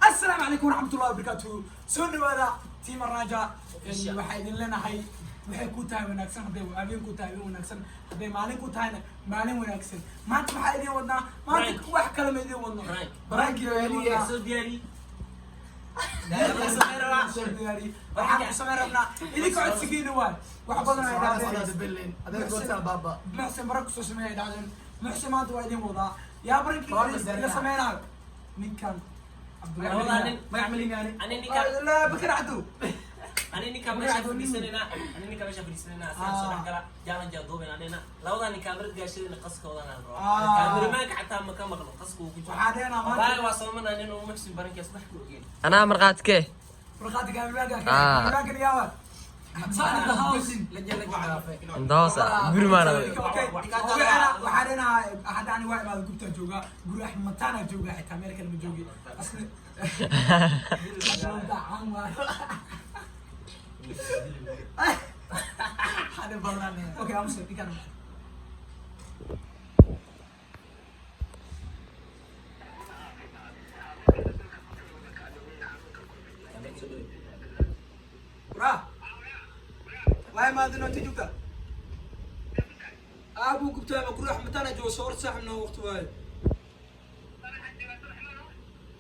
Asalaamu calaykum waraxmatullahi wabarakaatuhu. Soo dhawaada team Raja. Waxaa idin leenahay, waxay ku tahay wanaagsan hadday habeen ku tahay habeen wanaagsan, hadday maalin ku tahayna maalin wanaagsan. Maanta waxaa idin wadnaa, maanta wax kale ma idin wadno, prank-i baa idin wadnaa. Soo diyaari. Soo diyaari. Waxaan ku samayn rabnaa idinka codsigiina waay. Wax badan ay dhahdeen, Muxsin prank kusoo sameeya ay dhahdeen. Muxsin maanta waa idin wadaa. Yaa prank-i la sameynaayo? Ninkan. Labadaa nin. Magac malingaani. Ani ninka- La Bakar Cabdu. Ani ninka meesha fadhiisanayna, ani ninka meesha fadhiisanayna, asaga soo dhex gala, challenge aa duubayna anina. Labadaa nin kaamirad gaashadayna, qaskoodana aan rabaa. Ah. Kaamiramaanka xataa ma ka maqlo, qaska uu ku jiro. Waxaa dheenaa maanta- Wallaahi waa soomanaa nin uu Muxsin prank-kaas wax ku ogeen. Anaa markhaatike. Markhaati kaamirmaanka. Ah. Kaamirmaanka yaaba saan in the house. Indoosa guri maana. Okay, waxaa dheenaa hadda ani waa imaada, gubtaa joogaa, guri Axmed Mataana joogaa, xitaa meel kale ma joogi. Asli caan waay. Okay, amse ninkaan. Ra. Waa imaadin, inta joogtaa? Aabuu gubtaa ma guri Axmed Mataana jooga. Soo hor saaxibna waqti waaye.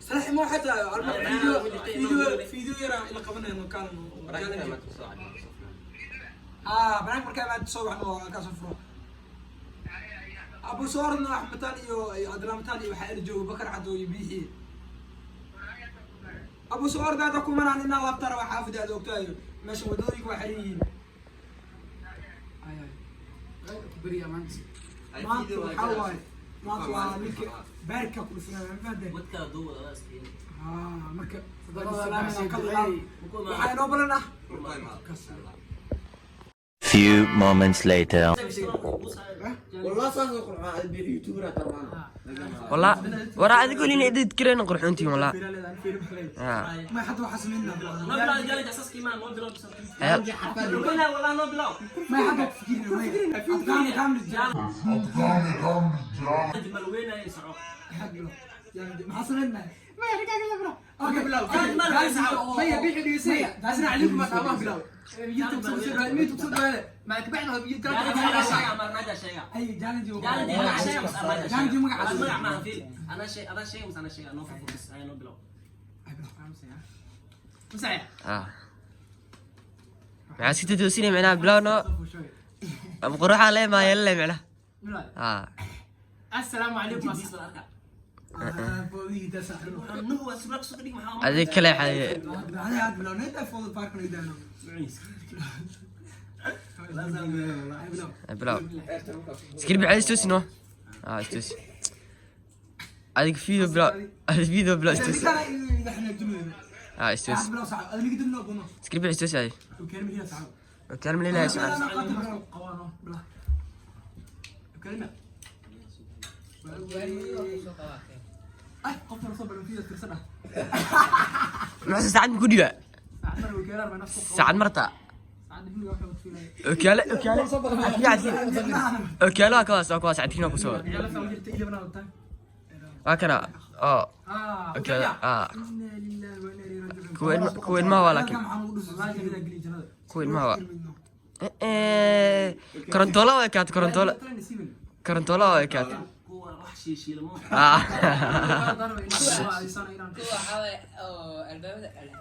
Salax ma waxay tahay video video video yara ila qabanayno kaalmo. Ah, prank markaa imaad soo waxno oo ka soo furo. Abu soo ordna Axmed Mataan iyo Cabdillah Mataan iyo waxaa ila jooga Bakar Cado iyo Biixi. Abu soo orda hada kumanaan inaa laabtara waa xaafida aad ogtahay, meesha wadooyinka waa xiran yihiin. Ay ay. Maanta waxaa waaye, maanta waa ninka baarka ku dhufanaya, ma fahanteen? Wadkaa duuba adaa iska yimi. Ah, marka waxaa inoo balan ah. Few moments later. Wallah waraa adigo nin edit kareen qurxoontiin wallah. Ma hadda waxaa sameynaa. Noo bilaw challenge asaskii maa noo bilaw bisa. Hayal. Kulna wallah noo bilaw. Ma hadda fikirina, adkaani kaamil. Malweynaya soco. Maxaa sameynaa? Okay, Sheega ama Armaajo sheega. Ay, challenge. Challenge magac sheega mas Armaajo sheega. Challenge magaca. Magac maaha fiil. Anaa sheeg, adaa sheega mas anaa sheega, noo furfur bis, ayaa noo bilaw. Ah. Maxaa iska toosinay macnaha bilowno ama quruxaa lee maa yeelale macnaha. Ah. السلام عليكم. Jiddiis baan arkaa. Nuhu waa surwaal kusoo dhig maxaa. Adig kale xaye. Bilow. Iskir bixi istoosino. Ah, istoosi. Adig video bilow. Adig video bilow istoosi. Ah, istoosi. Iskir bixi istoosi adig. Okay, ma leeyahay su'aal. Maxaa saacad ma ku dhiba? Saacad marta. Okiyaale okiyaale. Okiyaale waa kuwaas saacadkiina ku soo. Waa kana oo okiyaale ah. Kuwa ilmaha waa, laakiin kuwa ilmaha waa. Eh korontola waa kaat, korontola korontola waa kaat. Kuwa wax shiishiila ma. Ah.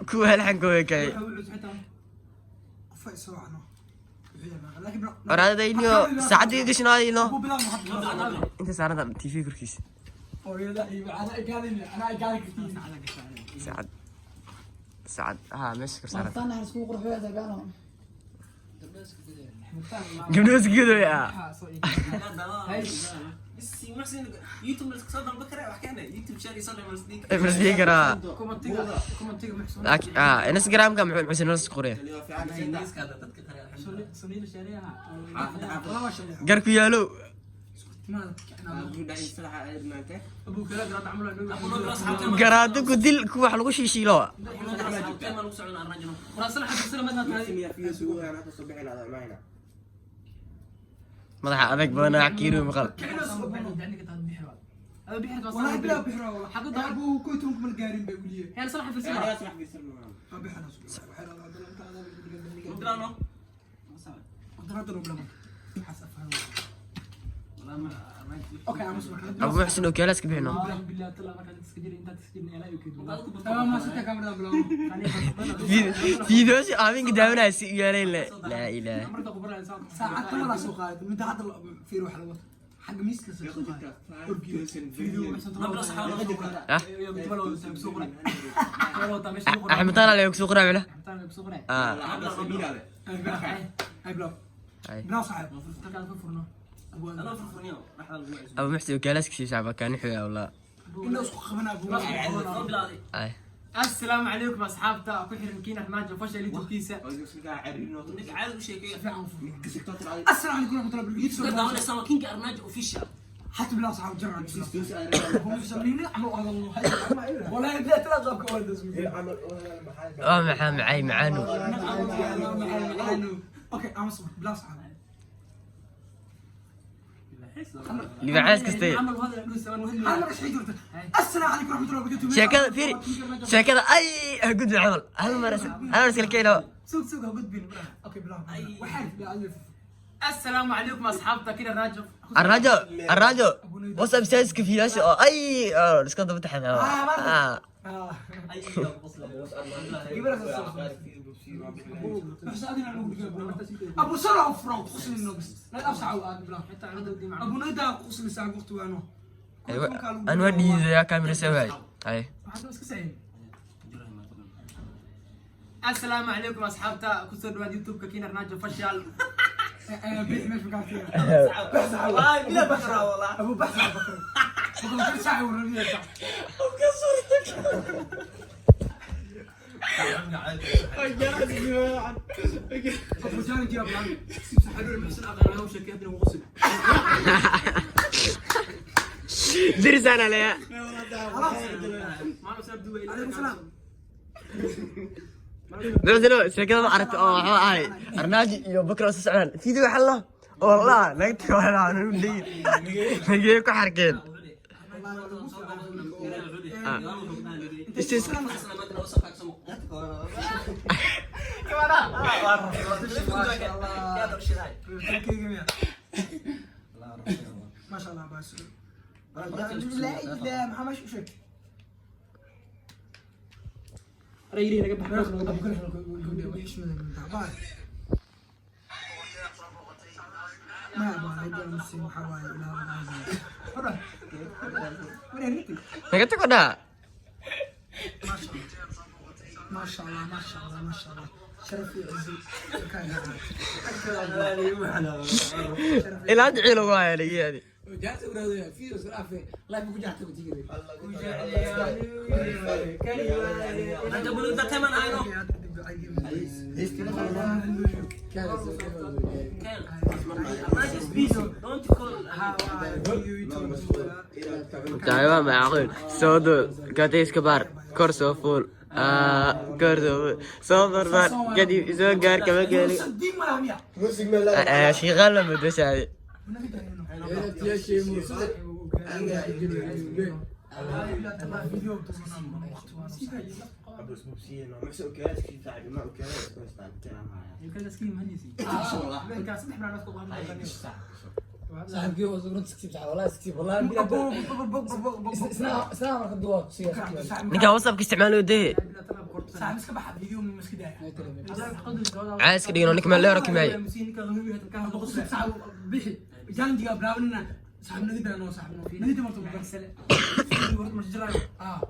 Kuwa halxanka way kay. Waraadayniyo saacadii gashanayno inta saaranta TV korkiisa. Saacad saacad ha meesha kor saaran. Gabdho isgudaya. YouTube la soo dalba karaa wax keena YouTube share iyo soo dhammaan. Masdii karaa. Commentiga, commentiga muxuu? Laakiin Instagramka muxuu muxuu nala qoraya? Chinese ka dadka kale. Suniil shaariyaha. Gar ku yaalo. Abuu kala garaad camal waa Abu Nabir asxaabta. Garaado ku dil ku wax lagu shiishiilo. Asxaabta ma lagu socon arrajno. Waraasal xasuusana ma tahay. Madaxa adag badanaa kiiro maqal. والله بلا بحرة والله حق ابو كويتهم من القارين بيقولي. هي صلاح في السنة. Bilano. Okay, عم اسمع. Abu Muxsin oo keelaas ka bixino. بالله طلع markaad iska jiri intaad iska jirin ilaa iyo keedu. تمام، ما ستة كاميرا بلا. Fiidoos aaminka daawanaya si u yaaleen le laa ilaaha. Marka qubara insaan. ساعة ولا سوق هذا من هذا في روح الوطن حق ميسك سوق. Nabir asxaabta. Ah, Axmed Taala le soo qoraa wala. Ah. هاي بلا. Ay. بلا صاحب. Ana furfurniyo. Raxda lagu cusub. Abu Muxsin oo keelaas ka sii shacba kaan xuya wallah. إنه سوق خمنا أبو. Noo bilaaday. Ay. السلام عليكم اصحابتا ku xiran kiina Armaajo Official YouTube-kiisa. Ninka caadi u sheekay. السلام عليكم ورحمة الله وبركاته. Ka daawanaysa waa Kinka Armaajo Official. حتى بلا صاحب جرى والله لا تلاقى بكوالد. Waa maxaa macay macaano. Okay, عم اسمع بلا صاحب. Libacaas kastay. عمل هذا لأنه سوى هذا مش حيجي. السلام عليكم ورحمة الله وبركاته. Sheekada fiiri. Sheekada ay ha gudbi camal. Hal mar iskala keeno. سوق سوق قد بين. Okay, بلا واحد بلا الف. السلام عليكم اصحابتا كينا Armaajo. Armaajo, Armaajo. WhatsApp status-ka fiilaasha oo ay oo iska daba taxan. Ah. Ay ابو سرعه فرو خصني النقص لا افسع بلا ابو ندى خصني ساعه وقت وانا. Aywa, aan waa dhiidayaa kaamira soo waay. Ay. السلام عليكم اصحابتا ku soo dhawaad YouTube-ka kiina Armaajo Official. بيح مش بقى. Wallahi bila bakra wallah. ابو بحث على بكر بكر ساعه وربيع. ابو جاني جاب حلو المحسن اقرا له شكيتنا وغسل. Dirisana leeya. خلاص. ما له سبب دوي. عليكم السلام. Muxsino sheekada ma aragta oo waxaa ahay Arnaaji iyo Bakr oo soo socdaan. Fiideo waxa la wallah naagta waa la aanu leeyin. Nagee ku xarkeen. Istis ما شاء الله بس لا لا محمد شو شيء. ريري naga bax. ابو كل حلو. ما ابغى ابدا مسلم حواي لا. Naga tag odhaa. ما شاء الله ما شاء الله ما شاء الله شرفي عزي. Ilaa hadda ciil ugu haya laga yaadi. Tahay waa macquul. Soo duul, gaadhiiska baar, kor soo fuul. Ah, kor soo fuul. Soo barbaar, kadib isoo gaar kama geeli. صدق ما لها. Ah, shiiqaan la muddo saadi. Ninkaan WhatsApp-ka isticmaalo dee. صاحب مسك بحب فيديو مسك داير. Caas ka dhigano ninka meel dheer oo kimaaya. صاحب بيحي جان جاب براوننا صاحب نقدر انا صاحب نقدر مرتب اه.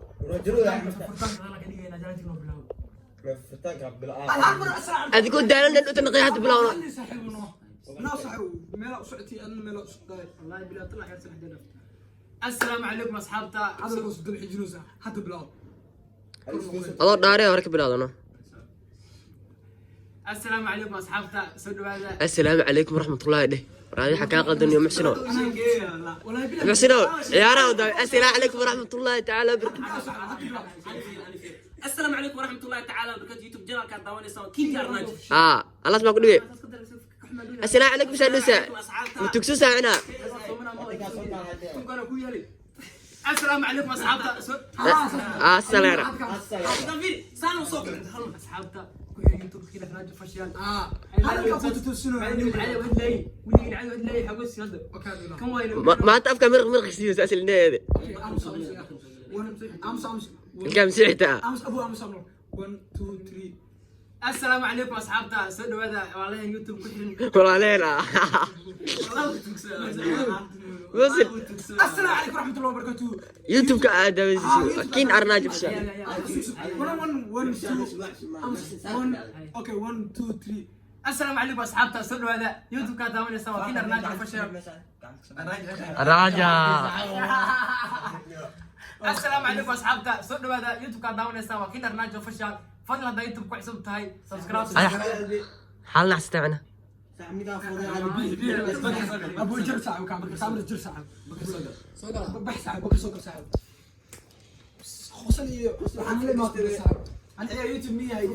Hal mar asraac. Adigoo daalan dhan u tanaqay hadda bilowna. Saaxiibno noo saaxiib meela u socotay adna meela u socday. والله بلا طلع يا سمح دلف. السلام عليكم اصحابتا. Hadalka usoo dul xijinaysa hadda bilow. Adoo dhaaree hore ka bilowdano. السلام عليكم اصحابتا soo dhawaada. Assalaamu calaykum waraxmatullaahi dheh. Waraadi waxaa kaa qaldan iyo Muxsino. Walaahi bilaa. Muxsino ciyaaraha u daaway. Assalaamu calaykum waraxmatullaahi tacaala wabarakaatu. Assalaamu calaykum waraxmatullaahi tacaala wabarakaatu. YouTube channelka daawanaysa waa King Arnaaji. Haa, allaas baa ku dhigay. Assalaamu calaykum saadhusa. Ma tugso saacina. السلام عليكم اصحابتا. Assalaam. Saan u soo galay. اصحابتا ku xigin turkiga rajo fashiyan. Hadalka ku tutusino. Maanta afka mirq mirq siiyo saas ilneede. Ams ams. Ilkaa masiixta. Ams abu ams ams. 1 2 3. السلام عليكم اصحابتا soo dhawaada walaalahan YouTube ku xiran. Walaaleena. Muxsin. Assalaamu calaykum waraxmatullahi wabarakaatu. YouTube-ka aad daawanaysiin. King Arnaaji official. 1 1 1 2 ams 1. Okay, 1 2 3. السلام عليكم اصحابتا soo dhawaada YouTube ka daawanaysa waa Kinder Naji Official. Raja. السلام عليكم اصحابتا soo dhawaada YouTube ka daawanaysa waa Kinder Naji Official. Fadlan haddaa YouTube ku cusub tahay subscribe. Xal naxsata macna. Abu jir saaxiib kaamir kaamir jir saaxiib. Bax saaxiib bakar soo gal saaxiib. Khusan iyo waxaan la imaatay saaxiib. Aan ciyaar YouTube miyaa igu.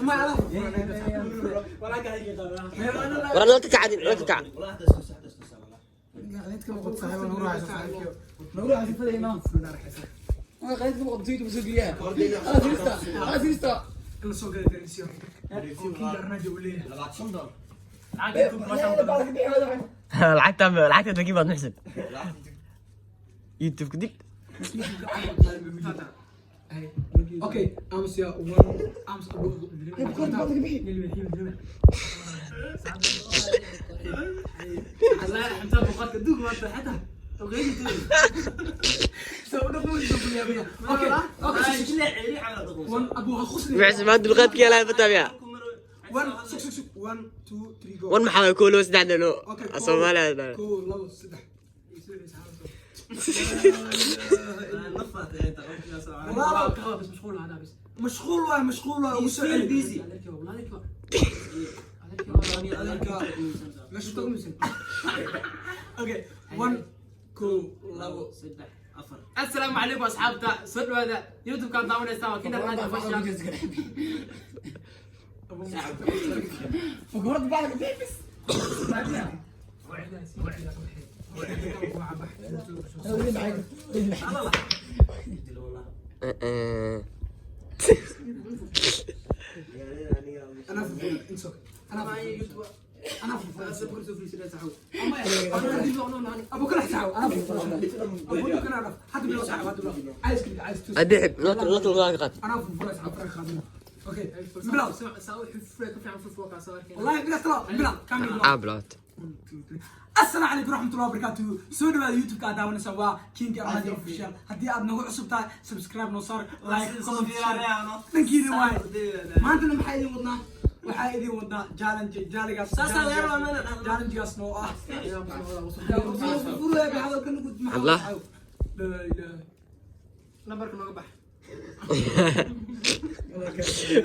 Ma ala. War la ka kacdin, la ka kac. La soo galay dareensiyo. King Arnaaji uu leeyahay. Lacagta lacagta lagi baad Muxsin. YouTube ku dib. Okay, ams ya 1 ams abu. الله حمزه بقالك دوق ما حتى Soo dhaqmo يا بيا. Okay, okay. 1 abu ha khusni. Muxsin ma dulqaadka ilaahay fatabiya. 1 6 6 6 1 2 3 go. Wan maxaa koolo saddex dhalo. Okay, Soomaaliya. Kow, labo, saddex. والله بس مشغول هذا بس. مشغول واي مشغول واي وسعيد. Busy. مشغول. Okay, 1 kow, labo. السلام عليكم اصحابتا soo dhawaada YouTube ka daawanaysa waa Kinder Naji Official. انا في انسوك. انا في انا في ابو كل حساب انا في ابو كل اعرف حد بلو صاحب حد بلو عايز كده عايز توس. Adixib, la la la qad. انا في فرس عفرك خادم. اوكي بلا. ساوي حفرة كيف عم فوق صار. والله بلا طلع بلا كمل بلا. Ah bilaawt. Asalaamu calaykum waraxmatullahi wabarakaatu. Soo dhawaada YouTube-ka aad daawanaysa waa King Arnaaji Official. Haddii aad nagu cusub tahay subscribe noo saar, like, comment, share. Dhankiina waay. Maantana maxaa idin wadnaa? Waxaa idin wadnaa challenge jaaligaas. Challenge-gaas noo ah. Abdullah. Laa ilaaha. Nambarka nooga bax.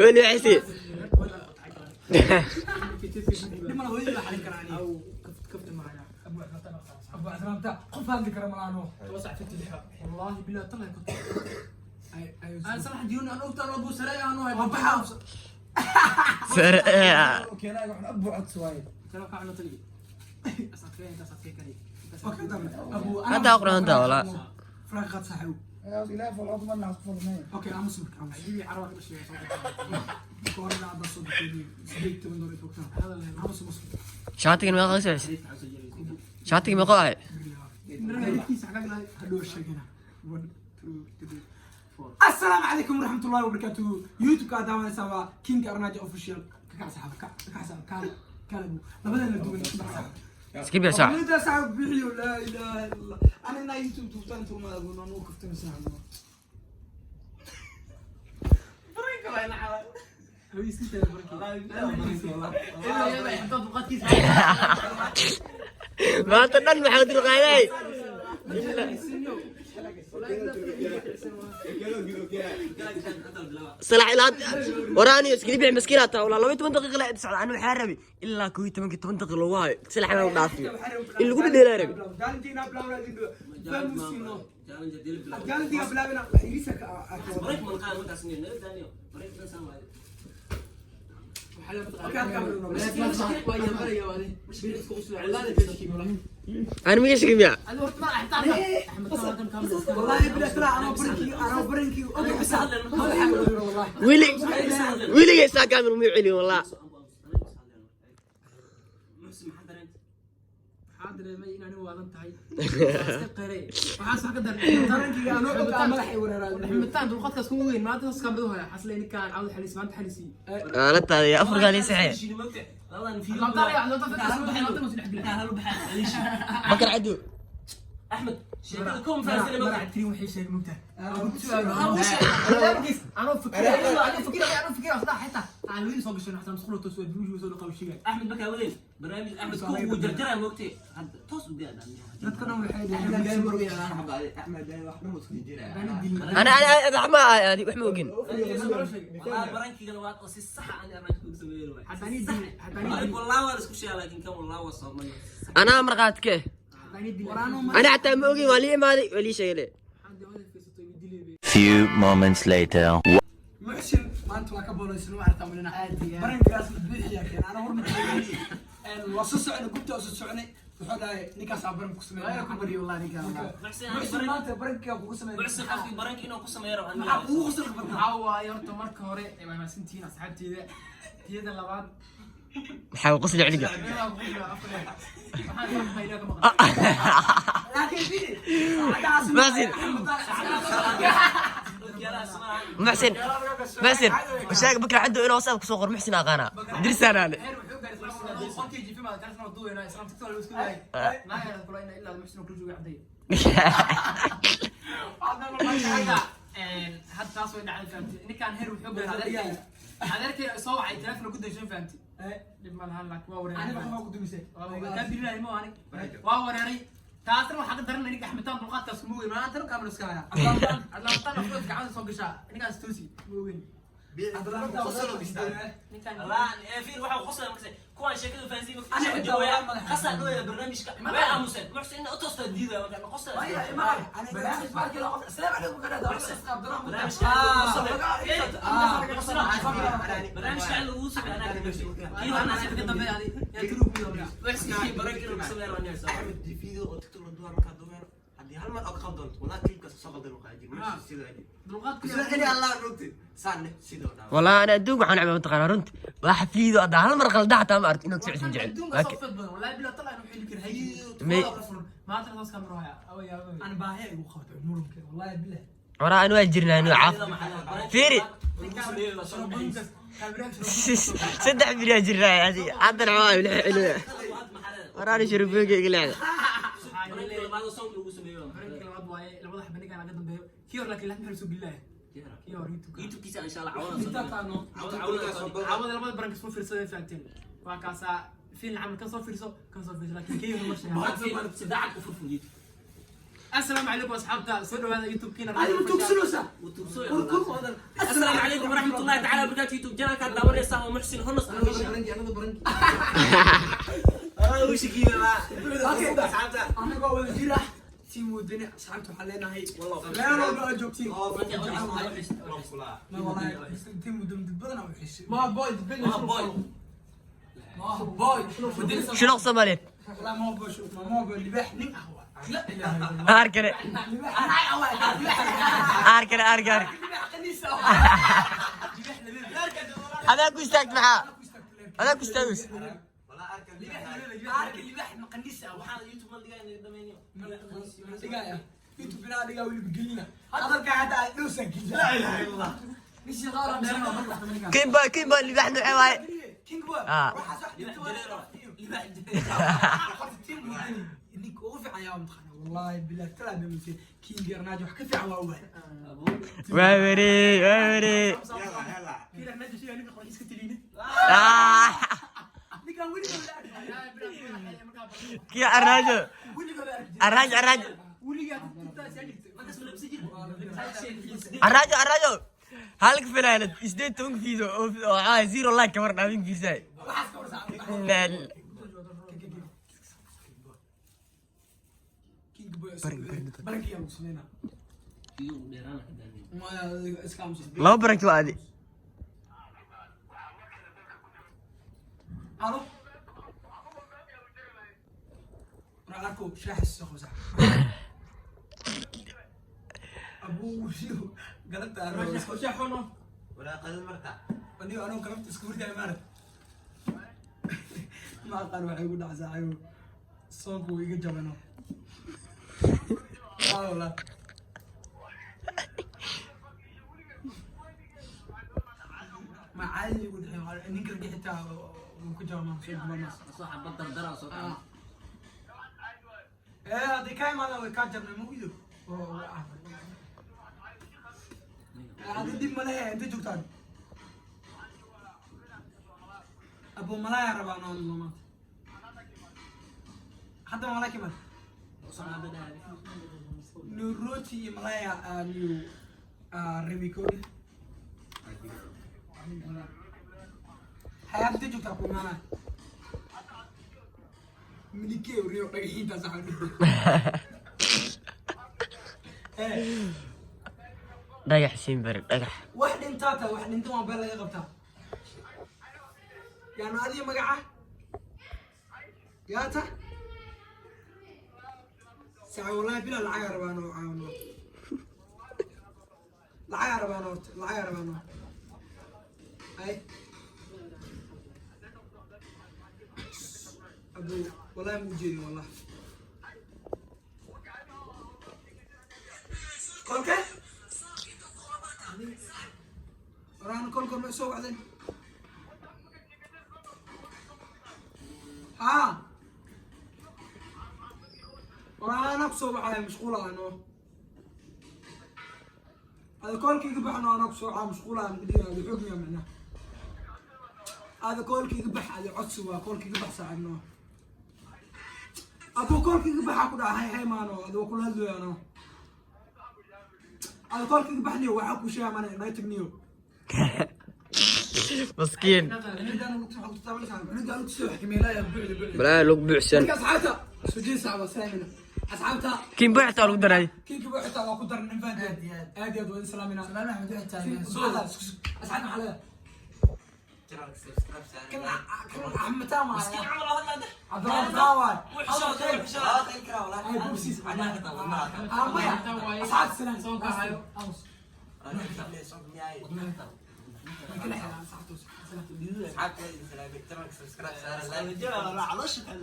Wali waxay. Dhimana hooyadii baa xalin karaa aniga. او كفت كفت معنا. Abu Cabdiraxmaan qof hadli kara malaano. والله بالله طلع كنت Ay ay. انا صراحه ديوني انا قلت انا ابو سرايا انا Waa baxaa. Sare. ترى قاعد طلي اساتكين اساتكين كري. Okay, dame. Abu Hadda aqraan daa wala. Frank qad saaxiib. Okay, aamus marka aamus. حبيبي عربك مش Koorna hadda soo bixiyay 18 dolar toogtaa. Aamus aamus. Shaatigan meeqa soo xisay? Shaatigan meeqa ahay? Hadhow sheegana. 1 2 3 4. Assalaamu calaykum waraxmatullaahi wabarakaatuh. YouTube-ka aad daawanaysaa waa King Arnaaji Official. Ka kac saaxiib, ka kac saaxiib, kaale, kaale buu. Labadana duwan isku dhac saaxiib. Iska biix saax. Hooyada saaxiib bixiyo, laa ilaaha illa Allah. Ana inaa YouTube duubtaan intuu ma agoon, anuu kaftami saaxiib. Barayka. Maanta dhan maxaa dul qaaday? صلاح ilaa waraani iskili bix maskiin taa walaa 12 daqiiqo la socda anu waxaa rabi ilaa 11 toban daqiiqo lagu hayo salax inaan dhaafiyo in lagu dhedheelaa rabi. Break man qaad markaas nin naga daaniyo break dan saan waayo. Aan miga sheegay miya? Wili wiligay saa kaamil uma celin walaa. Muxsin, maxaa dareentay? Waxaa dareemay in anigu waalan tahay. Iska qeray. Waxaas wax ka daran. Dulqaadkaas kuma weyn. Maanta saas kaamil u haya. Xaslay ninkaan cawd xalis maanta xalisi. Aalataada iyo afar gaal saxee. Shiini mogta labadan fiiro. Laabtaan ayaa laabtaan laabtaan soo dhex gelay. Hal baxaa alishi. Bakar cadu. Axmed, sheekada kow fahansan mogta. Tiri waxay sheegay mugtaa. Anoo fikir anoo fikir anoo fikir asla xitaa aan weli soo gashan xataa masquul toos waa biyu soo dhaqaw shigay. Axmed markaa wadeen barnaamij Axmed kow wuu jarjaraa mogta hadda toos u diyaa. Dadka dhan waxay dhaheen Ana ana ana ma ani wax ma ogin. Walaa barankiga labaad oo si sax ah aan arnaaj kugu sameeyay waay. Haddaan idin haddaan idin Walaa waa la isku sheegaa laakiin kan walaa waa Soomaali. Anaa marqaad ke. Haddaan idin Ana xataa ma ogin, waa lii imaaday waa lii sheegay. Few moments later. Muxsin maanta waa ka booleysan waa artaa mulina barankaas la bixiya keen ana horma waa soo soconay gubta waa soo soconay wuxuu dhahay ninkaasaa baranka ku sameeya ku bariyo wallahi ninkaan Muxsin Muxsin maanta baranka kugu sameeya. Muxsin qofkii baranka inuu ku sameeyo rabo. Maxaa kugu qosol badnaa? Waxaa waaye horta marka hore ay mahadsantihiin asxaabteyda tiyada labaad. Maxaa qosli ciliga? Waxaan fahmaynaa ka maqan. Laakiin fidi Muxsin Muxsin Muxsin washaag Bakar cadu inuu WhatsApp ku soo qor Muxsin aqaana dirsaan ale. Heer wuxuu gaaray isla qolkii jifi ma karsana duweynaa isla tiktok lagu isku waayay naagana kula ina ilaa Muxsin uu kula joogay caday. Hadda hadda taas way dhacday fahamtay ninkaan heer wuxuu gaaray adeerkay soo wacay telefoon ku dashan fahamtay dhib ma lahan laakiin waa aniga wareeray waxaa ku dumisay kaa birinay ma ani waa wareeray taasna waxaa ka daran ninka Axmedtaan dulqaadkaas kuma weyn maanta kaamil iska haya Adlaantaan afkood gacanta soo gashaa ninkaas toosi ma weyn ninkaan. Walaa fiir waxa uu qosla markaas kuwaan sheekadu fahansiin Ana markaas xitaa jawaab waa madaxa. qasa dhooya barnaamijka way aamuseen Muxsin inna u toosta diidaa marka qosla. Barnaamijka aan lagu sameeyo anaa ka gashay kii horena ka dambeeya adi yaa turu ku dambeeya. Muxsin baranka inuu ku sameeyo rabo. Axmed difido oo TikTok la duwaa markaa duwaan haddii hal mar oo qaldan walaa clipkaas soo qaldan waxaa jira meesha sida ajib Dulqaadka sida celi Allah rugti saanne sidoo dhaa. Walaa ana adduunka waxaan necbaa mataqaanaa runti waa xafiido hadda hal mar qalda xataa ma arko inuu socod jecel. Adduunka soo fad badan wallahi bila talaa inuu xili karo hayji maanta saas kaamiro haya away away. Ana baahi igu qabtay muranka wallahi billahi. Waraa anu waa jirnaa anu caaf fiiri saddex biriyaa jirnaa adi haddana waa ila celiya waraani sharubooyinka iga leexda. Baranka labaad waaye labada xaba ninkaan laga dambeeyo kii hore laakiin lix maxaa soo gelinaya kii hore YouTube YouTubekiisa insha Allah cawada caawada labada baranka soo fiirsadeen fahamteen waa kaasaa fiil camal kan soo fiirso kan soo fiirso laakiin kii hore ma sheegay. Sidaacad u furfur YouTube. Assalaamu calaykum asxaabta soo dhawaada YouTube-kiina. Adigu tugsanaysaa. السلام عليكم ورحمة الله تعالى وبركاته يوتيوب جنالك داونيسا ومحسن هونس. Anagoo wada jira team wadani asxaabta waxaan leenahay meel walba aad joogtiin ma wallahi team wadani dad badan aa u xishay Ma boy Ma boy. Ma boy wadani. Shilaq Soomaaliyeed. La ma boy ma boy libaax nin ah waa la ilaaha illa Allah. Aar kale. Libaax ah libaax. Aar kale aar kale. Libaax qaniis ah. Adaa ku istaagt maxaa adaa ku istaagaysa? Arka libaax ma qaniis ah. Waxaan YouTube ma dhigaa inaga dhameynyo. Dhigaya YouTube binaa dhigaa weliba gelina hadalka hadda aad dhowsan gelina la ilaaha illa Allah. Bishii qaar aan dheerna marka ninkaan. King boy king boy libaax nuuce waaye. King boy. Ah. Waxaas wax dhibto waa Libaax. Horta team wadani Ninka ugu fiican yaa mataqaana, wallahi billahi talaa bamse King Arnaajo wax ka fiican waa waay. Waa werey, waa werey. Kii Arnaajo sheegay ninka qorxiis ka taliine. Ah, Ninkan weligood la arki. Kii Arnaajo. Weligood la arki. Arnaajo, Arnaajo. Weligaa intaas yaa jirtay. Markaas ma labsi jir. Arnaajo, Arnaajo. Halka fanaanad 18 video oo zero like ka war dhaafin fiirsaay. Waxaas ka warsaa. Nal. King boy. Barankiyaa lagu sameynaa. Video ugu dheeraana ka daanay. Maya, iska aamusan. Laba baranki waa adi. Alo. War arko shaaxis soo qabsa. Abuu shiu galabta arro. Shaaxono. Walaa qadin marka. Anigo anoo galabta isku hurdaay maarag. Ma aqaan waxay igu dhacsaa ayo. Soonku wuu iga jabano. Aa wallah. Ma caadi igu dhacay ninka ragga xitaa wuu ku jabaa soo jabaa. Soo xabad dardara soo kacay. Ee hadday kaa imaadaan way kaa jarnay ma uido. Hadda dib ma lehe, intay joogtaan? Abu malaya rabaa noon maanta. Hadda malaya kiman. Nuroti iyo malaya niyu rabi koodi. Hayaa, intay joogtaa ku imaanaya? Milikee uriyo dhagaxiintaas waxaa dhihi. Ee Dhagax siin bari dhagax. Wax dhintaa taa, wax dhinta waa beel laga qabtaa. Yaanu adiga magaca yaata saca, wallahi bila lacagaa rabaan oo caawino, lacagaa rabaan horta, lacagaa rabaan oo ay abu, wallahi ma ujeedin wallah. Kolke waraan kolka ma soo wacday? Haa, waraan ku soo wacaya, mashquul ah no. Hada koolka iga baxno, anaa ku soo wacaa, mashquul ah mugdiga ada xoog miyaa macnaha. Hada koolka iga bax, ada codsi waa koolka iga bax saaxiibno. Aduu koolka iga baxaa ku dhaca, hay hay maano, ada waa kula hadlayaano. Ada koolka iga baxniyo, waxaa ku sheegaa mana naga tagniyo. Maskiin. Cunugaan kusoo xakameelaya buucda buucda. Balaa lagu buuxsan. Marka asxaabta soo jeesa waa salaamina asxaabta. Kiin buuxta lagu daray. Kiinki buuxta waa ku daran, fahanteen? Aad iyo aad waa idin salaamina. Salaam Axmed waxay taagan. Asxaabta maxaa leedahay? Channelka subscribe saaran. Kan axmetaan waay. Miskiin camal oo hadlaada. Cabdullah taan waay. Wuxuu soo Waa qeyl karaa walaa. Ay bubsiis. Wadnaha ka taa, wadnaha ka taa. Ah maya, asxaabta salaam. Soonka hayo. Aws. Wadnaha ka taa, miyaay. Kala xiraan asxaabta salaam. Asxaabta waa idin salaamay. Channelka subscribe saaran, like.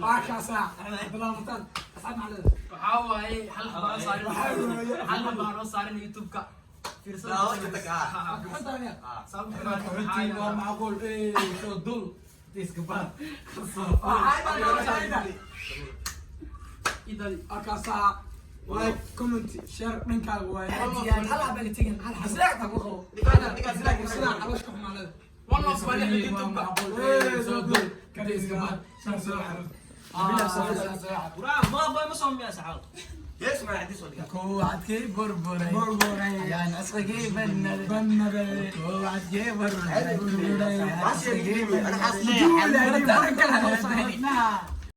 Waa kaasaa Cabdullah Mutaan. Asxaab maxaa leedahay? Waxaa waaye hal xabaa noo saarin. Hal xabaa noo saarin YouTube-ka. Fiirsada. Daawo ka tag, ah. Xuntaa miyaa? Sababta Waa macquul ee soo dul Iska baar. Idadi. Akaasaa like, comment, share dhankaaga waaye. Hal xabaa ka tegin. Hal xabaa. Ku qabo. Sidaa calooshka xumaalada. One love waa lix YouTube-ka. Ee soo dul kada iska baar shan soo xarun. Waraa ma ma ma soo miyaa saxaab. Yes, ma xadiis oo dhigaa. Kowacadkii burburay. Burburay. Yaan asqigii bannaday. Bannaday. Kowacadkii burburay. Waxaa sheegay, ana xaas Juule, baranka la soo.